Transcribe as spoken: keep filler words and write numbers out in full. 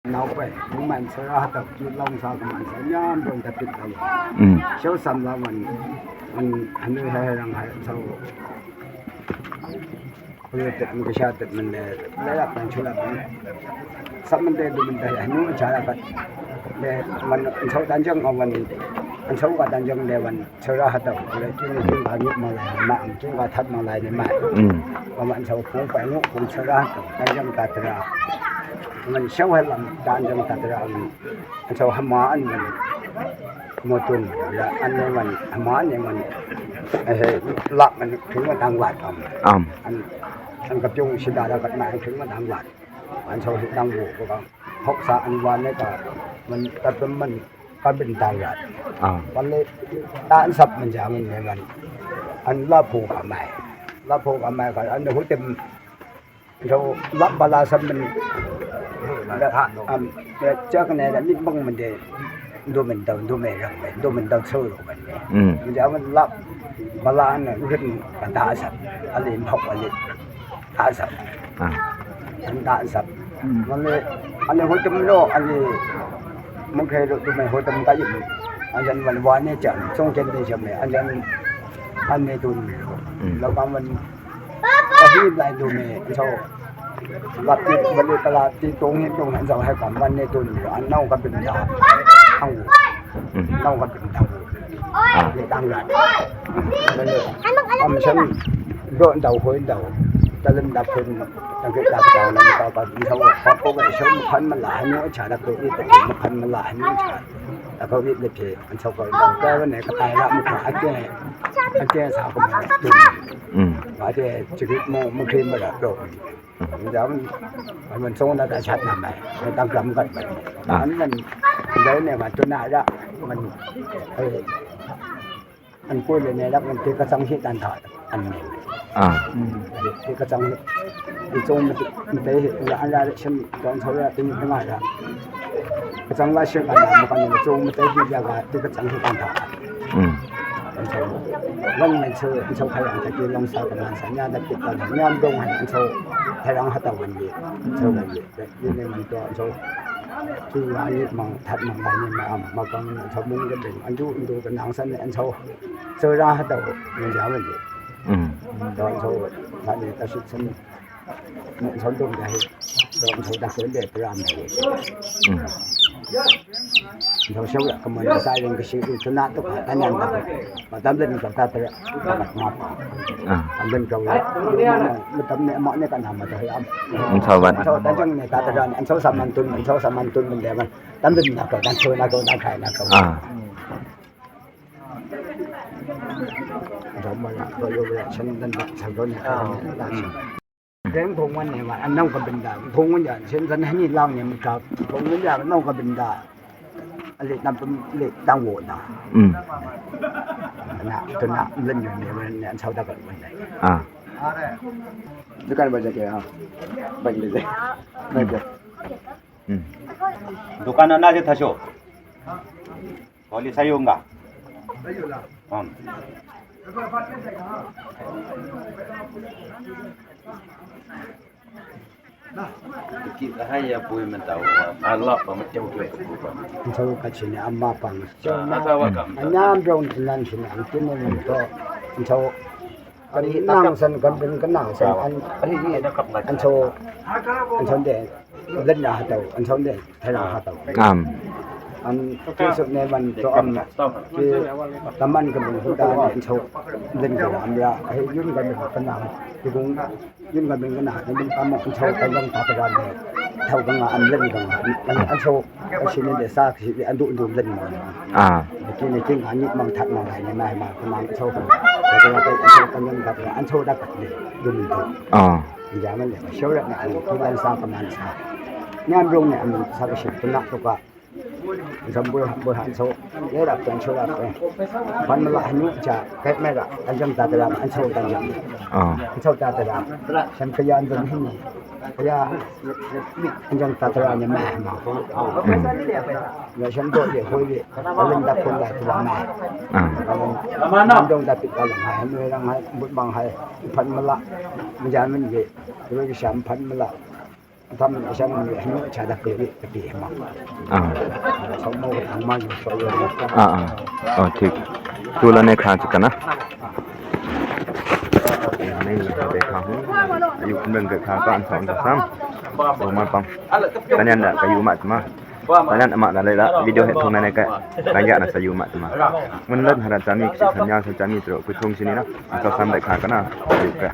Nau pai, kuman sera hata ki long sa kuman sa nyam dong ta pit ta. Mm. Shau sam la man, man hanu hai rang hai so. Kuyo tet mun kisha tet mun le, la ya pan chula pan. Sab mun te du mun ta ya nu cha la pat. Le man an sau dan jang a man, an sau ka dan jang le man. Sera hata kule kin kin ba nyuk ma lai ma, kin ba that ma lai ne ma. Mm. Wa man sau phung pa nyuk phung sera hata, ta jang ta tra. Man sau ha lam ta jang ta tra, man sau hama an man. Mo tun la an ne man, hama an ne man. Eh, la man thung ma dang wat am. Am. An, an ka pyong si da da kat ma thung ma dang wat. An sau si dang wo ko ka. Hok sa an wa ne ka, man ta pem man. Ka bin ta ya. Ah. Wale ta an sap man ja man ne man. An la phu ka mai. La phu ka mai ka an hu tem. Jo la ba la sap man. Am, ya chak ne da mit bang man de. Do man da, do me rang me, do man da so ro man ne. Mm. Ja man la ba la an hu tem ka ta sap. Ali mhok ali. Asap. Ah. Anta asap. Hmm. Mane, ane hotem lo, ane mungkhe lo tu me hotem ka yin. Ajan man wa ne chan, song ken de jam me, ajan ane tu me. Hmm. Lo ka man, ka hi lai tu me, so. Lap ti, bale ka lap ti, tong hi tong, an jao hai ka man ne tu me, an nau ka bin da. Ang. Hmm. Nau ka bin da. Ah. Am san do dau hoi dau. Talim da phun, tang ke da ka na ka ka ni hau ka ko ga san phan ma la han cha da ko ni ta ma phan ma la han cha. Da ko ni le phe an cha ko da ka ne ka ta ra mu ka ate. Ate sa ko ma tu. Mm. Ate chiri mo mo khe ma da do. Jam, man song na ta chat na mai, ta gram kat mai. Ah. An man, jai ne ma tu na ra, man, eh, an ko le ne ra, man te ka chang hi tan tha, an ne. Ah. Hmm, te ka chang hi, an song ma te, ma te hi, la an ra re shem, don so ra, tin ta ma ra. Ka chang la shem, an ma ka ne song ma te hi ya ga, te ka chang hi tan tha. Hmm. An so, long men so, an so kha ya ta ki long sa ka man sa nya da ki ta nya dong han an so, tha rang ha ta wan ye, so wan ye. Yine man to jo, tu la yi mang, that mang la yi ma am, ma kang na jo mung ke ding, an ju, an ju ke nang san ne, an jo, jo ra ha to, mun ja wen de. Mm. To jo, na ni ta shi san, mun jo dong ja he, to jo da sen de, pra am de. Mm. Jo shau la, ka man sa yong ke shi, tu na to ka, ta nyan da. Matam le ni ka ta ta ma pa. Ah. An den ka wa. Matam ne ma ne ka na ma ta ya. An sa wan. An sa ta jang ne ta ta ran. An sa sa man tun, an sa sa man tun mun de man. Tam den na ka, dan so na ka, dan khai na ka. Ah. Ram ma ya ko yo ya san dan ba sa ko ne ka. Reng phong wan ne ma, an nau ka bin da, phong wan ya, sen san hani lao ne ma ka, phong wan ya, nau ka bin da, a le tam pum le tang wo da. Mm. Na, to na, len ne ma ne, an sau da ka wan ne. Ah. Dukan ba ja ke, ah. Ba le je. Ba ja. Mm. Dukan na je thaso. Koli sayunga. Hmm. Ki kahaya pui menta wa, ala pa ma chau ke ku pa. Chau ka chini amma pa ma. Ah, asa wa kam. Anyam jong nan chini ang chini to. Chau Kan nang san, kan bin kan nang san, an, an so, an so de, len na ha tau, an so de, thai na ha tau. Am. An, ki suk ne man to am, ki taman kan bin kan nang, an so, len ka am ya, ai yun kan bin kan nang, ki kung, yun kan bin kan nang, kan bin kam an so, kan bin ta ta ne, thau kan am len kan, an, an so, Ka shi ne de sa shi de an du du len ma. Ah. Ki ne king ani mang that mang lai ne mai ma ka mang so ka. Ka ka ka ka ka ka ka ka an so da ka ne du du. Ah. Ja man de shau ra na an ki lan sa ka man sa. Nyam rong ne an sa ka shi tu na tu ka. Jam bu bu han so. Ye ra tan so ra ka. Pan ma la han cha ka me ra an jam ta ta ra an so ta jam. Ah. An so ta ta ra. San ka yan jam hin. Ya, anjang tatra ni ma ma. Hmm. Ya, shan do ye, hoi ye, alim da kon da tu ma. Ah. Anjang da pi ka la ma, hoi rang hai, but bang hai, phan mala, jamin ye, ro ki sham phan mala. Tam isam ni hinu chada pe ri tapi ma. Ah. Somo ko tangma yo so yo. Ah, ah. Oh, thik. Tula ne kha chikana. Nei la de kha hu. Ayu kumben de kha ka an thong ka sam. Do ma pam. Kanyan da kayu ma ma. Kanyan ma da le la video he thong na ne ka. Kanya na sa yu ma ma. Mun lan hara chami ki thanya sa chami tro ku thong sini na. Sa sam de kha kana. Ayu ka.